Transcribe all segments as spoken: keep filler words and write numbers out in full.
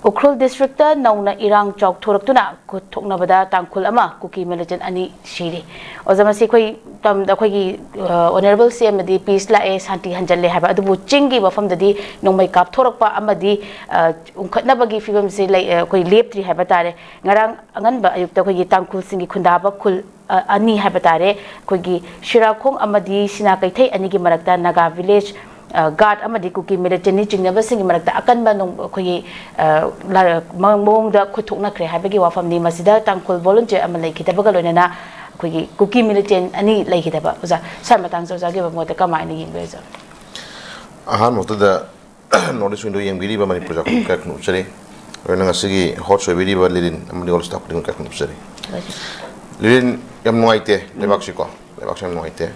Ukhrul district ꯅꯧꯅ ꯏꯔꯥꯡ ꯆꯥꯎꯊꯣꯔꯛꯇꯨꯅ ꯈꯨꯠ ꯊꯣꯛꯅꯕꯗ ꯇꯥꯡꯈꯨꯜ ꯑꯃ ꯀꯨꯀꯤ ꯃꯤꯂꯤꯇꯦꯟ ꯑꯅꯤ ꯁꯤꯔꯤ꯫ ꯑꯣꯖꯥ, ꯃꯁꯤ ꯑꯩꯈꯣꯏ ꯇꯝꯗ ꯑꯩꯈꯣꯏꯒꯤ ꯑꯣꯅꯔꯦꯕꯜ ꯁꯤ ꯑꯦꯝꯅꯗꯤ ꯄꯤꯁ ꯂꯥꯛꯑꯦ, ꯁꯥꯟꯇꯤ ꯍꯟꯖꯜꯂꯦ ꯍꯥꯏꯕ, ꯑꯗꯨꯕꯨ ꯆꯤꯡꯒꯤ ꯃꯐꯝꯗꯗꯤ ꯅꯣꯡꯃꯩ ꯀꯥꯞꯊꯣꯔꯛꯄ ꯑꯃꯗꯤ ꯑ, ꯎꯪꯈꯠꯅꯕꯒꯤ ꯐꯤꯕꯝꯁꯤ ꯂꯩ, ꯑ, ꯑꯩꯈꯣꯏ ꯂꯦꯞꯇ꯭ꯔꯤ ꯍꯥꯏꯕ ꯇꯥꯔꯦ꯫ ꯉꯔꯥꯡ ꯑꯉꯟꯕ ꯑꯌꯨꯛꯇ ꯑꯩꯈꯣꯏꯒꯤ ꯇꯥꯡꯈꯨꯜꯁꯤꯡꯒꯤ ꯈꯨꯟꯗꯥꯕ ꯈꯨꯜ ꯑ, ꯑꯅꯤ ꯍꯥꯏꯕ ꯇꯥꯔꯦ, ꯑꯩꯈꯣꯏꯒꯤ ꯁꯤꯔꯥꯈꯣꯡ ꯑꯃꯗꯤ ꯁꯤꯅꯥ ꯀꯩꯊꯩ ꯑꯅꯤꯒꯤ ꯃꯔꯛꯇ ꯅꯥꯒꯥ ꯚꯤꯂꯦꯖ, ꯑ, ꯒꯥꯔꯗ ꯑꯃꯗꯤ ꯀꯨꯀꯤ ꯃꯤꯂꯤꯇꯦꯟꯅꯤ ꯆꯤꯡꯅꯕꯁꯤꯡꯒꯤ ꯃꯔꯛꯇ ꯑꯀꯟꯕ ꯅꯣꯡ-, ꯑꯩꯈꯣꯏꯒꯤ, ꯑ, ꯂꯥ-, ꯃ-, ꯃꯑꯣꯡꯗ ꯈꯨꯠ ꯊꯣꯛꯅꯈ꯭ꯔꯦ ꯍꯥꯏꯕꯒꯤ ꯋꯥꯐꯝꯅꯤ꯫ ꯃꯁꯤꯗ ꯇꯥꯡꯈꯨꯜ ꯚꯣꯂꯨꯟꯇꯤꯌꯔ ꯑꯃ ꯂꯩꯈꯤꯗꯕꯒ ꯂꯣꯏꯅꯅ ꯑꯩꯈꯣꯏꯒꯤ ꯀꯨꯀꯤ ꯃꯤꯂꯤꯇꯦꯟ ꯑꯅꯤ ꯂꯩꯈꯤꯗꯕ꯫ ꯑꯣꯖꯥ, ꯁ꯭ꯋꯥꯏ ꯃꯇꯥꯡꯁꯦ ꯑꯣꯖꯥꯒꯤ ꯑꯣꯏꯕ ꯃꯣꯠꯇ ꯀꯃꯥꯏꯅ ꯌꯦꯡꯕꯤꯔꯤ, ꯑꯣꯖꯥ? ꯑꯍꯥꯟꯕꯃꯛꯇꯗ ꯅꯣꯔꯠ ꯏꯁ ꯋꯤꯟꯗꯣ ꯌꯦꯡꯕꯤꯔꯤꯕ ꯃꯅꯤꯄꯨꯔ ꯆꯥꯛꯈꯨꯝ ꯀꯌꯥ ꯈꯨꯗꯤꯡꯃꯛ ꯆꯠꯆꯔꯤ꯫ ꯑꯗꯨꯅ ꯉꯁꯤꯒꯤ ꯍꯣꯁ ꯑꯣꯏꯕꯤꯔꯤꯕ ꯂꯤꯂꯤꯟ ꯑꯃꯗꯤ ꯑꯣꯜ ꯁ꯭ꯇꯥꯐ ꯈꯨꯗꯤꯡꯃꯛ ꯀꯌꯥ ꯈꯨꯗꯤꯡꯃꯛ ꯆꯠꯆꯔꯤ꯫ ꯂꯤꯂꯤꯟ, ꯌꯥꯝ ꯅꯨꯡꯉꯥꯏꯇꯦ ꯂꯩꯕꯥꯛꯁꯤꯀꯣ, ꯂꯩꯕꯥꯛꯁꯤ ꯌꯥꯝ ꯅꯨꯡꯉꯥꯏꯇꯦ꯫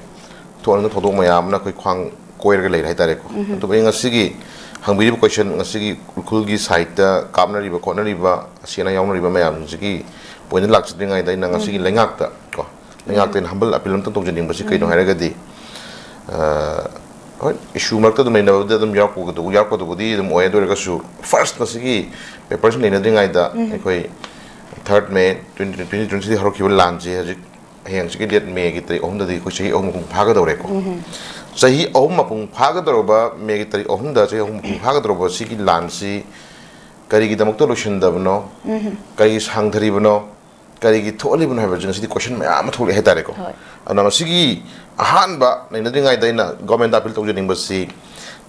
ꯊꯣꯛꯍꯟꯅꯤꯡꯕ ꯊꯧꯗꯣꯛ ꯃꯌꯥꯝ ꯑꯃꯅ ꯑꯩꯈꯣꯏ ꯈ꯭ꯋꯥꯡ ꯀꯣꯏꯔꯒ ꯂꯩꯔꯦ ꯍꯥꯏꯇꯥꯔꯦꯀꯣ꯫ ꯎꯝ꯫ ꯑꯗꯨꯕꯨ ꯑꯩ ꯉꯁꯤꯒꯤ ꯍꯪꯕꯤꯔꯤꯕ ꯀꯣꯏꯁꯟ, ꯉꯁꯤꯒꯤ ꯎꯈ꯭ꯔꯨꯜꯒꯤ ꯁꯥꯏꯠꯇ ꯀꯥꯞꯅꯔꯤꯕ ꯈꯣꯠꯅꯔꯤꯕ, ꯑꯁꯤ ꯑꯅꯥ ꯌꯥꯎꯅꯔꯤꯕ ꯃꯌꯥꯝꯁꯤꯒꯤ ꯄꯣꯏꯟꯗ ꯂꯥꯛꯆꯗ꯭ꯔꯤꯉꯩꯗ ꯑꯩꯅ ꯉꯁꯤꯒꯤ ꯎꯝ꯫ ꯂꯩꯉꯥꯛꯇ ꯀꯣ, ꯂꯩꯉꯥꯛꯇ ꯎꯝ꯫ ꯑꯩꯅ ꯍꯝꯕꯜ ꯑꯄꯤꯜ ꯑꯝꯇꯪ ꯇꯧꯖꯅꯤꯡꯕꯁꯤ ꯀꯩꯅꯣ ꯎꯝ꯫ ꯍꯥꯏꯔꯒꯗꯤ, ꯑ, ꯍꯣꯏ, ꯏꯁꯨ ꯃꯔꯛꯇ ꯑꯗꯨꯝ ꯂꯩꯅꯕꯗꯤ ꯑꯗꯨꯝ ꯌꯥꯎꯔꯛꯄꯗꯨ-, ꯌꯥꯎꯔꯛꯄꯗꯨꯕꯨꯗꯤ ꯑꯗꯨꯝ ꯑꯣꯏ꯫ ꯑꯗꯨ ꯑꯣꯏꯔꯒꯁꯨ ꯐꯥꯔꯁ ꯉꯁꯤꯒꯤ ꯄꯦꯄꯔꯁꯤ ꯅꯩꯅꯗ꯭ꯔꯤꯉꯩꯗ ꯎꯝ꯫ ꯑꯩꯈꯣꯏ ꯊꯥꯔꯠ ꯃꯦ ꯇ꯭ꯋꯦꯟꯇꯤ ꯇ꯭ꯋꯦꯟꯇꯤ ꯁꯤꯛꯁꯇꯒꯤ ꯍꯧꯔꯛꯈꯤꯕ ꯂꯥꯟꯁꯦ ꯍꯧꯖꯤꯛ ꯍꯌꯦꯡꯁꯤꯒꯤ ꯗꯦꯠ ꯃꯦꯒꯤ ꯇꯥꯔꯤꯛ ꯑꯍꯨꯝꯗꯗꯤ ꯑꯩꯈꯣꯏ ꯆꯍꯤ ꯑꯍꯨꯝ ꯃꯄꯨꯡ ꯐꯥꯒꯗꯧꯔꯦꯀꯣ꯫ ꯎꯝ꯫ ꯆꯍꯤ ꯑꯍꯨꯝ ꯃꯄꯨꯡ ꯐꯥꯒꯗꯧꯔꯕ, ꯃꯦꯒꯤ ꯇꯥꯔꯤꯛ ꯑꯍꯨꯝꯗ ꯆꯍꯤ ꯑꯍꯨꯝ ꯃꯄꯨꯡ ꯐꯥꯒꯗꯧꯔꯕ ꯁꯤꯒꯤ ꯂꯥꯟꯁꯤ ꯀꯔꯤꯒꯤꯗꯃꯛꯇ ꯂꯣꯏꯁꯤꯟꯗꯕꯅꯣ? ꯎꯝ꯫ ꯀꯔꯤꯒꯤ ꯁꯥꯡꯊꯔꯤꯕꯅꯣ? ꯀꯔꯤꯒꯤ ꯊꯣꯛꯍꯜꯂꯤꯕꯅꯣ ꯍꯥꯏꯕꯁꯤ ꯉꯁꯤꯗꯤ ꯀꯣꯏꯁꯟ ꯃꯌꯥꯝ ꯑꯃ ꯊꯣꯛꯂꯛꯑꯦ ꯍꯥꯏꯇꯥꯔꯦꯀꯣ꯫ ꯍꯣꯏ꯫ ꯑꯗꯨꯅ ꯃꯁꯤꯒꯤ ꯑꯍꯥꯟꯕ ꯅꯩꯅꯗ꯭ꯔꯤꯉꯩꯗ ꯑꯩꯅ ꯒꯣꯔꯃꯦꯟꯗ ꯑꯄꯤꯜ ꯇꯧꯖꯅꯤꯡꯕꯁꯤ,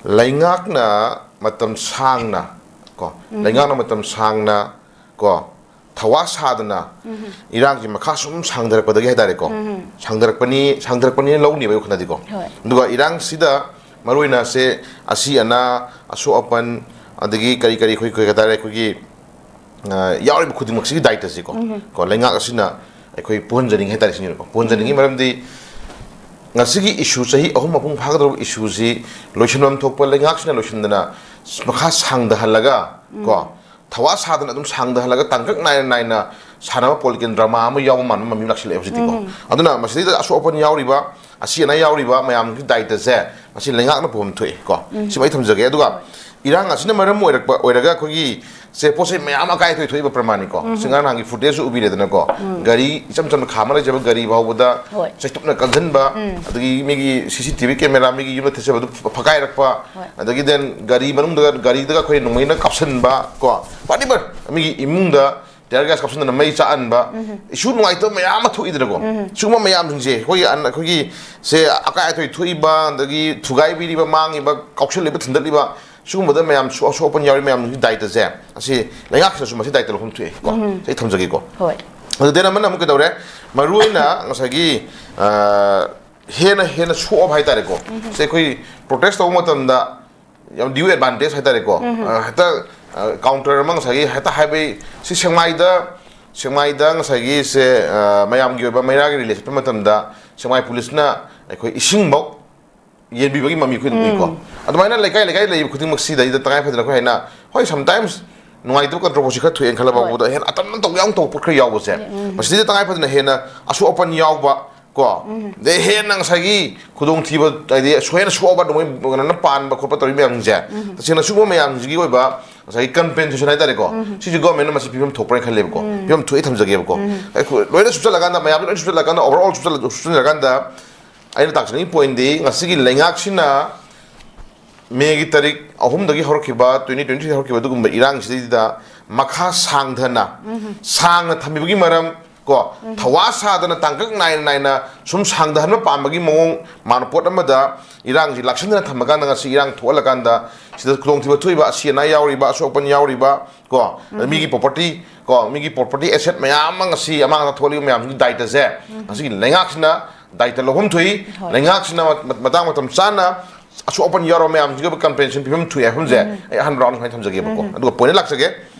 ꯂꯩꯉꯥꯛꯅ ꯃꯇꯝ ꯁꯥꯡꯅ ꯀꯣ, ꯎꯝ꯫ ꯂꯩꯉꯥꯛꯅ ꯃꯇꯝ ꯁꯥꯡꯅ ꯀꯣ, ꯊꯋꯥ ꯁꯥꯗꯅ ꯎꯝ꯫ ꯏꯔꯥꯡꯁꯤ ꯃꯈꯥ ꯁꯨꯝ ꯁꯥꯡꯊꯔꯛꯄꯗꯒꯤ ꯍꯥꯏꯇꯥꯔꯦꯀꯣ, ꯎꯝ꯫ ꯁꯥꯡꯊꯔꯛꯄꯅꯤ, ꯁꯥꯡꯊꯔꯛꯄꯅꯤꯅ ꯂꯧꯅꯦꯕ ꯑꯩ ꯋꯥꯈꯜꯗꯗꯤꯀꯣ꯫ ꯍꯣꯏ꯫ ꯑꯗꯨꯒ ꯏꯔꯥꯡꯁꯤꯗ ꯃꯔꯨꯑꯣꯏꯅ ꯁꯦ ꯑꯁꯤ ꯑꯅꯥ, ꯑꯁꯣꯛ ꯑꯄꯟ, ꯑꯗꯒꯤ ꯀꯔꯤ ꯀꯔꯤ ꯑꯩꯈꯣꯏ, ꯀꯔꯤ ꯍꯥꯏꯇꯥꯔꯦ, ꯑꯩꯈꯣꯏꯒꯤ ꯑ, ꯌꯥꯎꯔꯤꯕ ꯈꯨꯗꯤꯡꯃꯛꯁꯤꯒꯤ ꯗꯥꯏꯇꯁꯤꯀꯣ, ꯎꯝ꯫ ꯀꯣ, ꯂꯩꯉꯥꯛ ꯑꯁꯤꯅ ꯑꯩꯈꯣꯏ ꯄꯨꯍꯟꯖꯅꯤꯡꯉꯤ ꯍꯥꯏꯇꯥꯔꯦ, ꯁꯤꯅꯦꯕꯀꯣ꯫ ꯄꯨꯍꯟꯖꯅꯤꯡꯉꯤ ꯎꯝ꯫ ꯃꯔꯝꯗꯤ ꯉꯁꯤꯒꯤ ꯏꯁꯨ, ꯆꯍꯤ ꯑꯍꯨꯝ ꯃꯄꯨꯡ ꯐꯥꯒꯗꯧꯔꯕ ꯏꯁꯨꯁꯤ ꯂꯣꯏꯁꯤꯟꯐꯝ ꯊꯣꯛꯄ ꯂꯩꯉꯥꯛꯁꯤꯅ ꯂꯣꯏꯁꯤꯟꯗꯅ ꯃꯈꯥ ꯁꯥꯡꯊꯍꯜꯂꯒ, ꯎꯝ꯫ ꯀꯣ, ꯊꯋꯥ ꯁꯥꯗꯅ ꯑꯗꯨꯝ ꯁꯥꯡꯊꯍꯜꯂꯒ ꯇꯥꯡꯀꯛ ꯅꯥꯏꯅ ꯅꯥꯏꯅ ꯁꯥꯟꯅꯕ ꯄꯣꯂꯤꯇꯤꯀꯦꯜ ꯗ꯭ꯔꯃꯥ ꯑꯃ ꯌꯥꯎꯕ ꯃꯥꯟꯕ ꯃꯃꯤ ꯂꯥꯛꯁꯤꯜꯂꯛꯑꯦ ꯍꯧꯖꯤꯛꯇꯤꯀꯣ꯫ ꯑꯗꯨꯅ ꯃꯁꯤꯗꯩꯗ ꯑꯁꯣꯛ ꯑꯄꯟ ꯌꯥꯎꯔꯤꯕ, ꯑꯁꯤ ꯑꯅꯥ ꯌꯥꯎꯔꯤꯕ ꯃꯌꯥꯝꯒꯤ ꯗꯥꯏꯇꯁꯦ ꯃꯁꯤ ꯂꯩꯉꯥꯛꯅ ꯄꯨꯐꯝ ꯊꯣꯛꯏ ꯀꯣ꯫ ꯁꯤꯃ ꯑꯩ ꯊꯝꯖꯒꯦ꯫ ꯑꯗꯨꯒ ꯏꯔꯥꯡ ꯑꯁꯤꯅ ꯃꯔꯝ ꯑꯣꯏꯔꯛꯄ, ꯑꯣꯏꯔꯒ ꯑꯩꯈꯣꯏꯒꯤ ꯁꯦ ꯄꯣꯠ ꯆꯩ ꯃꯌꯥꯝ ꯑꯀꯥꯏ ꯑꯊꯣꯏ ꯊꯣꯛꯏꯕ ꯄ꯭ꯔꯃꯥꯟꯅꯤꯀꯣ꯫ ꯁꯤ ꯉꯔꯥꯡ ꯅꯍꯥꯟꯒꯤ ꯐꯨꯇꯦꯖꯁꯨ ꯎꯕꯤꯔꯦꯗꯅꯀꯣ꯫ ꯒꯥꯔꯤ ꯏꯆꯝ ꯆꯝꯅ ꯈꯥꯝꯃ ꯂꯩꯖꯕ ꯒꯥꯔꯤ ꯐꯥꯎꯕꯗ ꯍꯣꯏ꯫ ꯆꯩꯇꯨꯞꯅ ꯀꯟꯁꯤꯟꯕ, ꯑꯗꯒꯤ ꯃꯤꯒꯤ ꯁꯤ ꯁꯤ ꯇꯤ ꯚꯤ ꯀꯦꯃꯦꯔꯥ ꯃꯤꯒꯤ ꯌꯨꯝꯗ ꯊꯦꯠꯆꯕꯗꯨ ꯐ-, ꯐꯀꯥꯏꯔꯛꯄ, ꯍꯣꯏ꯫ ꯑꯗꯒꯤ then ꯒꯥꯔꯤ ꯃꯅꯨꯡꯗ, ꯒꯥꯔꯤꯗꯒ ꯑꯩꯈꯣꯏ ꯅꯣꯡꯃꯩꯅ ꯀꯥꯞꯁꯤꯟꯕ ꯀꯣ, whatever, ꯃꯤꯒꯤ ꯏꯃꯨꯡꯗ tear gas ꯀꯥꯞꯁꯤꯟꯗꯅ ꯃꯩ ꯆꯥꯛꯍꯟꯕ, ꯏꯁꯨ ꯅꯨꯡꯉꯥꯏꯇꯕ ꯃꯌꯥꯝ ꯑꯃ ꯊꯣꯛꯏꯗꯅꯀꯣ꯫ ꯁꯤꯒꯨꯝꯕ ꯃꯌꯥꯝꯁꯤꯡꯁꯦ ꯑꯩꯈꯣꯏꯒꯤ ꯑꯟ-, ꯑꯩꯈꯣꯏꯒꯤ ꯁꯦ ꯑꯀꯥꯏ ꯑꯊꯣꯏ ꯊꯣꯛꯏꯕ, ꯑꯗꯒꯤ ꯊꯨꯒꯥꯏꯕꯤꯔꯤꯕ, ꯃꯥꯡꯉꯤꯕ, ꯀꯥꯎꯁꯜꯂꯤꯕ, ꯊꯤꯟꯗꯠꯂꯤꯕ, ꯁꯤꯒꯨꯝꯕꯗ ꯃꯌꯥꯝ ꯁꯣ-, ꯑꯁꯣꯛ ꯑꯄꯟ ꯌꯥꯎꯔꯤ ꯃꯌꯥꯝꯗꯨꯒꯤ ꯗꯥꯏꯇꯁꯦ ꯑꯁꯤ ꯂꯩꯉꯥꯛꯁꯤꯅꯁꯨ ꯃꯁꯤ ꯗꯥꯏꯇ ꯂꯧꯐꯝ ꯊꯣꯛꯑꯦ ꯀꯣ꯫ ꯑꯩ ꯊꯝꯖꯒꯦꯀꯣ꯫ ꯍꯣꯏ꯫ ꯑꯗꯨ then ꯑꯃꯅ ꯑꯃꯨꯛ ꯀꯩꯗꯧꯔꯦ? ꯃꯔꯨꯑꯣꯏꯅ ꯉꯁꯥꯏꯒꯤ, ꯑ, ꯍꯦꯟꯅ ꯍꯦꯟꯅ show off ꯍꯥꯏꯇꯥꯔꯦꯀꯣ꯫ ꯁꯦ ꯑꯩꯈꯣꯏ protest ꯇꯧꯕ ꯃꯇꯝꯗ ꯌꯥꯝ due advantage ꯍꯥꯏꯇꯥꯔꯦꯀꯣ꯫ ꯑ, ꯍꯦꯛꯇ, ꯑ, counter ꯑꯃ ꯉꯁꯥꯏꯒꯤ ꯍꯦꯛꯇ ꯍꯥꯏꯕꯩ, ꯁꯤ ꯁꯦꯛꯃꯥꯏꯗ, ꯁꯦꯛꯃꯥꯏꯗ ꯉꯁꯥꯏꯒꯤ ꯁꯦ, ꯑ, ꯃꯌꯥꯝꯒꯤ ꯑꯣꯏꯕ ꯃꯩꯔꯥꯒꯤ rally ꯆꯠꯄ ꯃꯇꯝꯗ ꯁꯦꯛꯃꯥꯏ ꯄꯨꯂꯤꯁꯅ ꯑꯩꯈꯣꯏ ꯏꯁꯤꯡꯐꯧ ꯌꯦꯟꯕꯤꯕꯒꯤ ꯃꯃꯤ ꯑꯩꯈꯣꯏ ꯑꯗꯨꯝ ꯎꯏꯀꯣ꯫ ꯑꯗꯨꯃꯥꯏꯅ ꯂꯩꯀꯥꯏ ꯂꯩꯀꯥꯏ ꯂꯩꯔꯤꯕ ꯈꯨꯗꯤꯡꯃꯛ ꯁꯤꯗꯩꯗ ꯇꯉꯥꯏ ꯐꯗꯅ ꯑꯩꯈꯣꯏ ꯍꯥꯏꯅ, ꯍꯣꯏ, sometimes ꯅꯨꯡꯉꯥꯏꯇꯕ controversy ꯈꯔ ꯊꯣꯛꯑꯦꯅ ꯈꯜꯂ ꯍꯣꯏ꯫ ꯐꯥꯎꯕꯗ ꯍꯦꯟꯅ ꯑꯇꯝꯅ ꯇꯧꯕ ꯌꯥꯎꯅ ꯇꯧꯕ ꯈꯔ ꯌꯥꯎꯕꯁꯦ, ꯃꯁꯤꯗꯩꯗ ꯇꯉꯥꯏ ꯐꯗꯅ ꯍꯦꯟꯅ ꯑꯁꯣꯛ ꯑꯄꯟ ꯌꯥꯎꯕ ꯀꯣ, ꯑꯗꯩ ꯍꯦꯟꯅ ꯉꯁꯥꯏꯒꯤ ꯈꯨꯗꯣꯡꯊꯤꯕ, ꯍꯥꯏꯗꯤ ꯁꯣꯏꯅ ꯁꯣꯛꯑꯕ ꯅꯣꯡꯃꯩ ꯀꯩꯅꯣꯅ ꯄꯥꯟꯕ ꯈꯣꯠꯄ ꯇꯧꯔꯤ ꯃꯌꯥꯝꯁꯤꯡꯁꯦ, ꯇꯁꯦꯡꯅ ꯁꯤꯒꯨꯝꯕ ꯃꯌꯥꯝꯁꯤꯒꯤ ꯑꯣꯏꯕ ꯉꯁꯥꯏꯒꯤ compensation ꯍꯥꯏꯇꯥꯔꯦꯀꯣ, ꯁꯤꯁꯨ government ꯅ ꯃꯁꯤ ꯄꯤꯐꯝ ꯊꯣꯛꯄ꯭ꯔꯥ ꯍꯥꯏꯅ ꯈꯜꯂꯦꯕꯀꯣ꯫ ꯄꯤꯐꯝ ꯊꯣꯛꯑꯦ ꯊꯝꯖꯒꯦꯕꯀꯣ꯫ ꯑꯩꯈꯣꯏ ꯂꯣꯏꯅ ꯁꯨꯞꯆꯜꯂꯒꯀꯥꯟꯗ, ꯃꯌꯥꯝ ꯂꯣꯏꯅ ꯁꯨꯞꯆꯜꯂꯒꯀꯥꯟꯗ, overall ꯁꯨꯞꯆꯜꯂ-, ꯁꯨꯞꯆꯜꯂꯒꯀꯥꯟꯗ ꯑꯩꯅ ꯇꯥꯛꯆꯅꯤꯡꯉꯤ point ꯗꯤ ꯉꯁꯤꯒꯤ ꯂꯩꯉꯥꯛꯁꯤꯅ ꯃꯦꯒꯤ ꯇꯥꯔꯤꯛ ꯑꯍꯨꯝꯗꯒꯤ ꯍꯧꯔꯛꯈꯤꯕ, twenty twenty three ꯍꯧꯔꯛꯈꯤꯕ ꯑꯗꯨꯒꯨꯝꯕ ꯏꯔꯥꯡꯁꯤꯗꯩꯗ ꯃꯈꯥ ꯁꯥꯡꯊꯅ, ꯁꯥꯡꯅ ꯊꯝꯕꯤꯕꯒꯤ ꯃꯔꯝ ꯀꯣ, ꯊꯋꯥ ꯁꯥꯗꯅ ꯇꯥꯡꯀꯛ ꯅꯥꯏꯅ ꯅꯥꯏꯅ ꯁꯨꯝ ꯁꯥꯡꯊꯍꯟꯕ ꯄꯥꯝꯕꯒꯤ ꯃꯑꯣꯡ ꯃꯥꯅ ꯄꯣꯠ ꯑꯃꯗ ꯏꯔꯥꯡꯁꯤ ꯂꯥꯛꯁꯟꯗꯅ ꯊꯝꯃꯀꯥꯟꯗ ꯉꯁꯤ ꯏꯔꯥꯡ ꯊꯣꯛꯍꯜꯂꯀꯥꯟꯗ ꯁꯤꯗ ꯈꯨꯗꯣꯡꯊꯤꯕ ꯊꯣꯛꯏꯕ, ꯑꯁꯤ ꯑꯅꯥ ꯌꯥꯎꯔꯤꯕ, ꯑꯁꯣꯛ ꯑꯄꯟ ꯌꯥꯎꯔꯤꯕ ꯀꯣ, ꯃꯤꯒꯤ property ꯀꯣ, ꯃꯤꯒꯤ property asset ꯃꯌꯥꯝ ꯑꯃ ꯉꯁꯤ ꯑꯃꯥꯡ ꯑꯇꯥ ꯊꯣꯛꯍꯜꯂꯤꯕ ꯃꯌꯥꯝꯁꯤꯒꯤ ꯗꯥꯏꯇꯁꯦ ꯉꯁꯤꯒꯤ ꯂꯩꯉꯥꯛꯁꯤꯅ ꯗꯥꯏꯇ ꯂꯧꯐꯝ ꯊꯣꯛꯏ꯫ ꯍꯣꯏ꯫ ꯂꯩꯉꯥꯛꯁꯤꯅ ꯃ-, ꯃꯇꯥꯡ ꯃꯇꯝ ꯆꯥꯅ ꯑꯁꯣꯛ ꯑꯄꯟ ꯌꯥꯎꯔꯕ ꯃꯌꯥꯝꯁꯤꯒꯤ ꯑꯣꯏꯕ compensation ꯄꯤꯐꯝ ꯊꯣꯛꯑꯦ ꯍꯥꯏꯕꯁꯦ ꯑꯩ ꯑꯍꯥꯟꯕ round ꯁꯨꯃꯥꯏꯅ ꯊꯝꯖꯒꯦꯕꯀꯣ꯫ ꯑꯗꯨꯒ point ꯗ ꯂꯥꯛꯆꯒꯦ꯫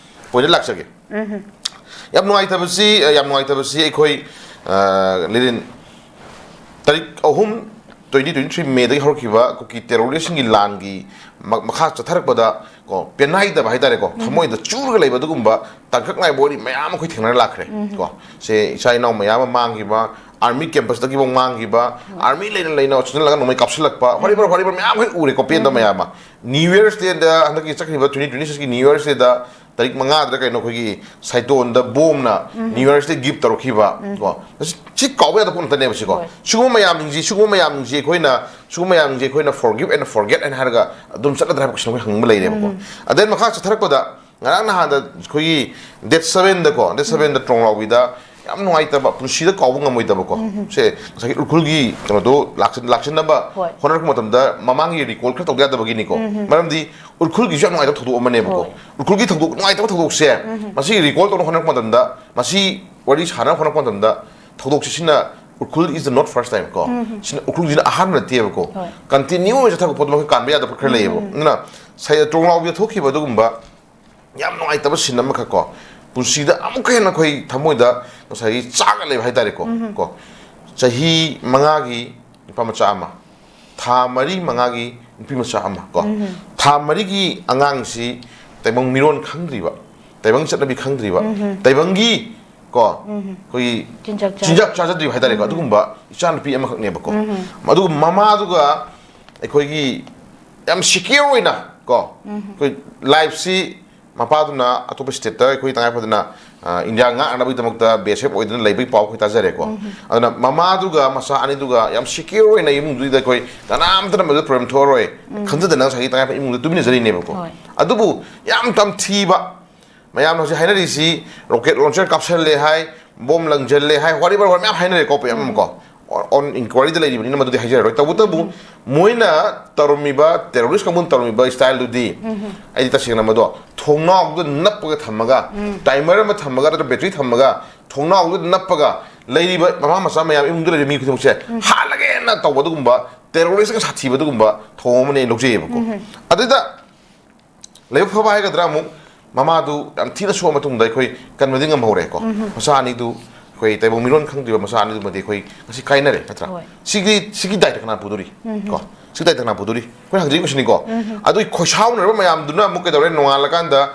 Point ꯗ ꯂꯥꯛꯆꯒꯦ꯫ ꯌꯥꯝ ꯅꯨꯡꯉꯥꯏꯇꯕꯁꯤ, ꯑ, ꯌꯥꯝ ꯅꯨꯡꯉꯥꯏꯇꯕꯁꯤ ꯑꯩꯈꯣꯏ, ꯑ, ꯂꯤꯔꯤꯟ, ꯇꯥꯔꯤꯛ ꯑꯍꯨꯝ, twenty twenty three May ꯗꯒꯤ ꯍꯧꯔꯛꯈꯤꯕ ꯀꯨꯀꯤ terrorist ꯁꯤꯡꯒꯤ ꯂꯥꯟꯒꯤ ꯃ-, ꯃꯈꯥ ꯆꯠꯊꯔꯛꯄꯗ ꯀꯣ, ꯄꯦꯟꯅꯥꯏꯗꯕ ꯍꯥꯏꯇꯥꯔꯦꯀꯣ, ꯊꯃꯣꯏꯗ ꯆꯨꯔꯒ ꯂꯩꯕ ꯑꯗꯨꯒꯨꯝꯕ ꯇꯥꯡꯀꯛ ꯅꯥꯏꯕ ꯋꯥꯔꯤ ꯃꯌꯥꯝ ꯑꯩꯈꯣꯏ ꯊꯦꯡꯅꯔ ꯂꯥꯛꯈ꯭ꯔꯦ꯫ ꯀꯣ, ꯁꯦ ꯏꯆꯥ ꯏꯅꯥꯎ ꯃꯌꯥꯝ ꯑꯃ ꯃꯥꯡꯈꯤꯕ, ꯑꯥꯔꯃꯤ ꯀꯦꯝꯄꯁꯇꯒꯤꯐꯥꯎ ꯃꯥꯡꯈꯤꯕ, ꯑꯥꯔꯃꯤ ꯂꯩꯅ ꯂꯩꯅ ꯆꯪꯁꯤꯜꯂꯒ ꯅꯣꯡꯃꯩ ꯀꯥꯞꯁꯤꯜꯂꯛꯄ, ꯋꯥꯔꯤꯕ ꯋꯥꯔꯤꯕ ꯃꯌꯥꯝ ꯑꯩꯈꯣꯏ ꯎꯔꯦꯀꯣ, ꯄꯦꯟꯗꯕ ꯃꯌꯥꯝ ꯑꯃ꯫ ꯅ꯭ꯌꯨ ꯌꯔꯁ ꯗꯦꯗ, ꯍꯟꯗꯛꯀꯤ ꯆꯠꯈ꯭ꯔꯤꯕ ꯇ꯭ꯋꯦꯟꯇꯤ ꯇ꯭ꯋꯦꯟꯇꯤ ꯁꯤꯛꯁꯀꯤ ꯅ꯭ꯌꯨ ꯌꯔꯁ ꯗꯦꯗ ꯇꯥꯔꯤꯛ ꯃꯉꯥꯗ ꯀꯩꯅꯣ ꯑꯩꯈꯣꯏꯒꯤ ꯁꯥꯏꯇꯣꯟꯗ ꯕꯣꯝꯅ ꯅ꯭ꯌꯨ ꯌꯔꯁ ꯗꯦ ꯒꯤꯐ ꯇꯧꯔꯛꯈꯤꯕ꯫ ꯀꯣ, ꯁꯤ ꯀꯥꯎꯕ ꯌꯥꯗꯕ ꯄꯣꯠ ꯅꯠꯇꯅꯦꯕ ꯁꯤꯀꯣ꯫ ꯍꯣꯏ꯫ ꯁꯤꯒꯨꯝꯕ ꯃꯌꯥꯝꯁꯤꯡꯁꯤ, ꯁꯤꯒꯨꯝꯕ ꯃꯌꯥꯝꯁꯤꯡꯁꯤ ꯑꯩꯈꯣꯏꯅ, ꯁꯤꯒꯨꯝꯕ ꯃꯌꯥꯝꯁꯤꯡꯁꯤ ꯑꯩꯈꯣꯏꯅ forgive and forget ꯍꯥꯏꯅ ꯍꯥꯏꯔꯒ ꯑꯗꯨꯝ ꯆꯠꯂꯗ꯭ꯔꯥ ꯍꯥꯏꯕ ꯀꯣꯏꯁꯟ ꯑꯃ ꯍꯪꯕ ꯂꯩꯔꯦꯕꯀꯣ꯫ ꯑꯗꯩ ꯃꯈꯥ ꯆꯠꯊꯔꯛꯄꯗ ꯉꯔꯥꯡ ꯅꯍꯥꯟꯗ ꯑꯩꯈꯣꯏꯒꯤ ꯗꯦꯠ ꯁꯕꯦꯟꯗꯀꯣ, ꯗꯦꯠ ꯁꯕꯦꯟꯗ ꯇ꯭ꯔꯣꯡꯂꯥꯎꯕꯤꯗ ꯌꯥꯝ ꯅꯨꯡꯉꯥꯏꯇꯕ, ꯄꯨꯟꯁꯤꯗ ꯀꯥꯎꯕ ꯉꯝꯃꯣꯏꯗꯕꯀꯣ꯫ ꯁꯦ ꯉꯁꯥꯏꯒꯤ ꯎꯈ꯭ꯔꯨꯜꯒꯤ ꯀꯩꯅꯣꯗꯣ ꯂꯥꯛꯁꯤꯟ-, ꯂꯥꯛꯁꯤꯟꯅꯕ ꯍꯣꯏ꯫ ꯍꯣꯠꯅꯔꯛꯄ ꯃꯇꯝꯗ ꯃꯃꯥꯡꯒꯤ ꯔꯤꯀꯣꯜ ꯈꯔ ꯇꯧꯗ ꯌꯥꯗꯕꯒꯤꯅꯤꯀꯣ꯫ ꯃꯔꯝꯗꯤ ꯎꯈ꯭ꯔꯨꯜꯒꯤꯁꯨ ꯌꯥꯝ ꯅꯨꯡꯉꯥꯏꯇꯕ ꯊꯧꯗꯣꯛ ꯑꯃꯅꯦꯕꯀꯣ꯫ ꯍꯣꯏ꯫ ꯎꯈ꯭ꯔꯨꯜꯒꯤ ꯊꯧꯗꯣꯛ, ꯅꯨꯡꯉꯥꯏꯇꯕ ꯊꯧꯗꯣꯛꯁꯦ ꯃꯁꯤ ꯔꯤꯀꯣꯜ ꯇꯧꯅꯕ ꯍꯣꯠꯅꯔꯛꯄ ꯃꯇꯝꯗ ꯃꯁꯤ ꯋꯥꯔꯤ ꯁꯥꯟꯅꯕ ꯍꯣꯠꯅꯔꯛꯄ ꯃꯇꯝꯗ ꯊꯧꯗꯣꯛꯁꯦ ꯁꯤꯅ Ukhrul is the not first time ꯀꯣ꯫ ꯁꯤꯅ ꯎꯈ꯭ꯔꯨꯜꯁꯤꯅ ꯑꯍꯥꯟꯕ ꯅꯠꯇꯦꯕꯀꯣ꯫ ꯍꯣꯏ꯫ ꯀꯟꯇꯤꯅ꯭ꯌꯨ ꯑꯣꯏꯅ ꯆꯠꯊꯔꯛꯄ ꯄꯣꯠꯇꯣ ꯃꯈꯣꯏ ꯀꯥꯟꯕ ꯌꯥꯗꯕ ꯈꯔ ꯂꯩꯌꯦꯕ꯫ ꯑꯗꯨꯅ ꯁꯥꯏ-, ꯇ꯭ꯔꯣꯡꯂꯥꯎꯕꯤꯗ ꯊꯣꯛꯈꯤꯕ ꯑꯗꯨꯒꯨꯝꯕ ꯌꯥꯝ ꯅꯨꯡꯉꯥꯏꯇꯕ ꯁꯤꯟ ꯑꯃꯈꯛ ꯀꯣ, ꯄꯨꯟꯁꯤꯗ ꯑꯃꯨꯛꯀ ꯍꯦꯟꯅ ꯑꯩꯈꯣꯏ ꯊꯃꯣꯏꯗ ꯉꯁꯥꯏꯒꯤ ꯆꯥꯛꯑ ꯂꯩꯕ ꯍꯥꯏꯇꯥꯔꯦꯀꯣ꯫ ꯀꯣ, ꯆꯍꯤ ꯃꯉꯥꯒꯤ ꯅꯨꯄꯥ ꯃꯆꯥ ꯑꯃ, ꯊꯥ ꯃꯔꯤ ꯃꯉꯥꯒꯤ ꯅꯨꯄꯤ ꯃꯆꯥ ꯑꯃ ꯀꯣ, ꯊꯥ ꯃꯔꯤꯒꯤ ꯑꯉꯥꯡꯁꯤ ꯇꯥꯏꯕꯪ ꯃꯤꯔꯣꯟ ꯈꯪꯗ꯭ꯔꯤꯕ, ꯇꯥꯏꯕꯪ ꯆꯠꯅꯕꯤ ꯈꯪꯗ꯭ꯔꯤꯕ, ꯇꯥꯏꯕꯪꯒꯤ ꯀꯣ, ꯑꯩꯈꯣꯏꯒꯤ ꯆꯤꯟꯖꯥꯛ ꯆꯥ- ꯆꯤꯟꯖꯥꯛ ꯆꯥꯖꯗ꯭ꯔꯤꯕ ꯍꯥꯏꯇꯥꯔꯦꯀꯣ꯫ ꯑꯗꯨꯒꯨꯝꯕ ꯏꯆꯥꯅꯨꯄꯤ ꯑꯃꯈꯛꯅꯦꯕꯀꯣ꯫ ꯑꯗꯨꯒ ꯃꯃꯥꯗꯨꯒ ꯑꯩꯈꯣꯏꯒꯤ ꯌꯥꯝ ꯁꯤꯀ꯭ꯌꯣꯔ ꯑꯣꯏꯅ ꯀꯣ, ꯑꯩꯈꯣꯏ ꯂꯥꯏꯐꯁꯤ ꯃꯄꯥꯗꯨꯅ ꯑꯇꯣꯞꯄ ꯁ꯭ꯇꯦꯠꯇ ꯑꯩꯈꯣꯏ ꯇꯉꯥꯏ ꯐꯗꯅ, ꯑ, ꯏꯟꯗꯤꯌꯥ ꯉꯥꯛꯅꯕꯒꯤꯗꯃꯛꯇ ꯕꯤ ꯑꯦꯁ ꯑꯦꯐ ꯑꯣꯏꯗꯨꯅ ꯂꯩꯕꯒꯤ ꯄꯥꯎ ꯑꯩꯈꯣꯏ ꯇꯥꯖꯔꯦꯀꯣ꯫ ꯑꯗꯨꯅ ꯃꯃꯥꯗꯨꯒ ꯃꯆꯥ ꯑꯅꯤꯗꯨꯒ ꯌꯥꯝ ꯁꯤꯀ꯭ꯌꯣꯔ ꯑꯣꯏꯅ ꯏꯃꯨꯡꯗꯨꯗ ꯑꯩꯈꯣꯏ ꯀꯅꯥꯝꯇꯅ ꯃꯗꯨꯗ ꯄ꯭ꯔꯣꯕ꯭ꯂꯦꯝ ꯊꯣꯛꯑꯔꯣꯏ ꯈꯟꯖꯗꯅ ꯉꯁꯥꯏꯒꯤ ꯇꯉꯥꯏ ꯐꯗꯅ ꯏꯃꯨꯡꯗ ꯇꯨꯃꯤꯟꯅꯖꯔꯤꯅꯦꯕꯀꯣ꯫ ꯍꯣꯏ꯫ ꯑꯗꯨꯕꯨ ꯌꯥꯝ ꯇꯝꯊꯤꯕ, ꯃꯌꯥꯝꯅ ꯍꯧꯖꯤꯛ ꯍꯥꯏꯅꯔꯤꯁꯤ ꯔꯣꯀꯦꯠ ꯂꯣꯟꯆꯔ ꯀꯥꯞꯁꯜꯂꯦ ꯍꯥꯏ, ꯕꯣꯝ ꯂꯪꯁꯤꯜꯂꯦ ꯍꯥꯏ, ꯋꯥꯔꯤ ꯃꯌꯥꯝ ꯍꯥꯏꯅꯔꯦꯀꯣ, ꯃꯌꯥꯝ ꯑꯃ ꯀꯣ꯫ ꯑꯣꯟ ꯏꯟꯀ꯭ꯋꯥꯏꯔꯤꯗ ꯂꯩꯔꯤꯕꯅꯤꯅ ꯃꯗꯨꯗꯤ ꯍꯥꯏꯖꯔꯔꯣꯏ꯫ ꯇꯧꯕꯇꯕꯨ ꯃꯣꯏꯅ ꯇꯧꯔꯝꯃꯤꯕ, ꯇꯦꯔꯣꯔꯤꯁ ꯀꯥꯡꯕꯨꯅ ꯇꯧꯔꯝꯃꯤꯕ ꯁ꯭ꯇꯥꯏꯜꯗꯨꯗꯤ ꯑꯩꯗꯤ ꯇꯁꯦꯡꯅ ꯃꯗꯣ ꯊꯣꯡꯅꯥꯎꯗꯨꯗ ꯅꯞꯄꯒ ꯊꯝꯃꯒ, ꯇꯥꯏꯃꯔ ꯑꯃ ꯊꯝꯃꯒ, ꯅꯠꯇ꯭ꯔꯒ ꯕꯦꯇ꯭ꯔꯤ ꯊꯝꯃꯒ, ꯊꯣꯡꯅꯥꯎꯗꯨꯗ ꯅꯞꯄꯒ ꯂꯩꯔꯤꯕ ꯃꯃꯥ ꯃꯆꯥ ꯃꯌꯥꯝ, ꯏꯃꯨꯡꯗ ꯂꯩꯔꯤꯕ ꯃꯤ ꯈꯨꯗꯤꯡꯃꯛꯁꯦ ꯍꯥꯠꯂꯒꯦꯅ ꯇꯧꯕ ꯑꯗꯨꯒꯨꯝꯕ, ꯇꯦꯔꯣꯔꯤꯁ ꯌꯥꯝ ꯁꯥꯊꯤꯕ ꯑꯗꯨꯒꯨꯝꯕ ꯊꯧꯑꯣꯡ ꯑꯃꯅꯦ ꯑꯩꯅ ꯂꯧꯖꯩꯑꯕꯀꯣ꯫ ꯑꯗꯨꯗ ꯂꯥꯏꯕꯛ ꯐꯕ ꯍꯥꯏꯒꯗ꯭ꯔꯥ, ꯑꯃꯨꯛ ꯃꯃꯥꯗꯨ ꯌꯥꯝ ꯊꯤꯅ ꯁꯣꯛꯑ ꯃꯇꯨꯡꯗ ꯑꯩꯈꯣꯏ ꯀꯟꯕꯗꯤ ꯉꯝꯍꯧꯔꯦꯀꯣ꯫ ꯃꯆꯥ ꯑꯅꯤꯗꯨ ꯑꯩꯈꯣꯏ ꯇꯥꯏꯕꯪ ꯃꯤꯔꯣꯟ ꯈꯪꯗ꯭ꯔꯤꯕ ꯃꯆꯥ ꯑꯅꯤꯗꯨꯃꯗꯤ ꯑꯩꯈꯣꯏ ꯉꯁꯤ ꯀꯥꯏꯅꯔꯦ, ꯅꯠꯇ꯭ꯔꯥ? ꯍꯣꯏ꯫ ꯁꯤꯒꯤ ꯁꯤꯒꯤ ꯗꯥꯏꯇ ꯀꯅꯥ ꯄꯨꯗꯣꯔꯤ? ꯀꯣ, ꯁꯤꯒꯤ ꯗꯥꯏꯇ ꯀꯅꯥ ꯄꯨꯗꯣꯔꯤ? ꯑꯩꯈꯣꯏ ꯍꯪꯖꯔꯤꯕꯁꯤꯅꯤꯀꯣ꯫ ꯑꯗꯨꯒꯤ ꯈꯣꯏꯁꯥꯎꯅꯔꯕ ꯃꯌꯥꯝꯗꯨꯅ ꯑꯃꯨꯛ ꯀꯩꯗꯧꯔꯦ? ꯅꯣꯡꯉꯥꯜꯂꯀꯥꯟꯗ